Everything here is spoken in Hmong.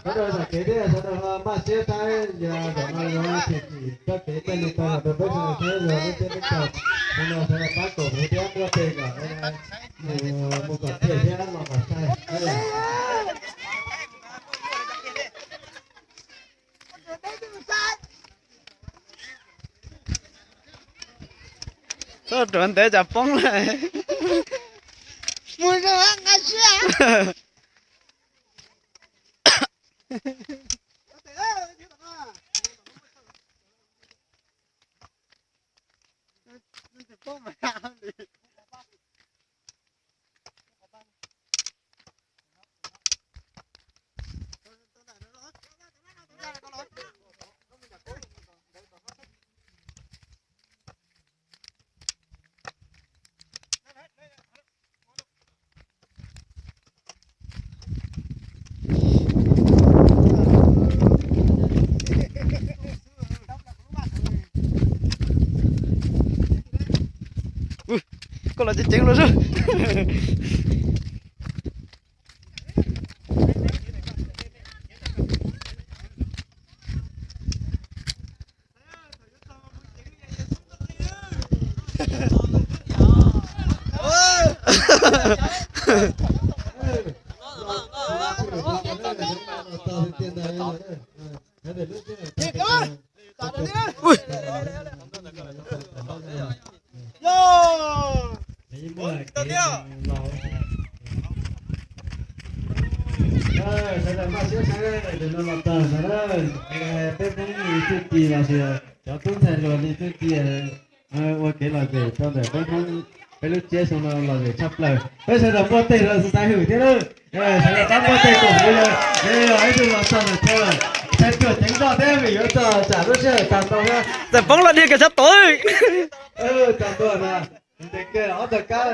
Pab rau zam kev thiab sawv daws ho npaj siab saib yog zaum no yuav tshwm sim txoj kev tej li cas los rau peb sawv daws saib yog lub teb lub chaw. Hnub no sawv daws pab koom kuv thiab muaj tes kom mus kom tiag thiab los kom sai. Txhob rau ntev tsam poob lawm. Mus rau nqa siab. Koj los ceev ceev los sub. Sawv daws npaj siab saib, tus no los txog ntag. Peb Hmoob li txuj ci los sis cov tub ntxhais hluas li txuj ci ua kev lom zem rau ntawm peb Hmoob, peb lub tsiab xyoo no lom zem tshaj plaws. Peb sawv daws npuaj teg rau xaiv hwm thiab lauj. Sawv daws pab npuaj teg koom kuv, yog yog ib tug los txog ntawm chaw, thaij tuaj ceev zog thiab vim yuav txog tsam lub sij hawm tag nrho thiab. Txawm poob los dhia kiag sab tod. Tag ntua na, ntes kiag ob tog kab.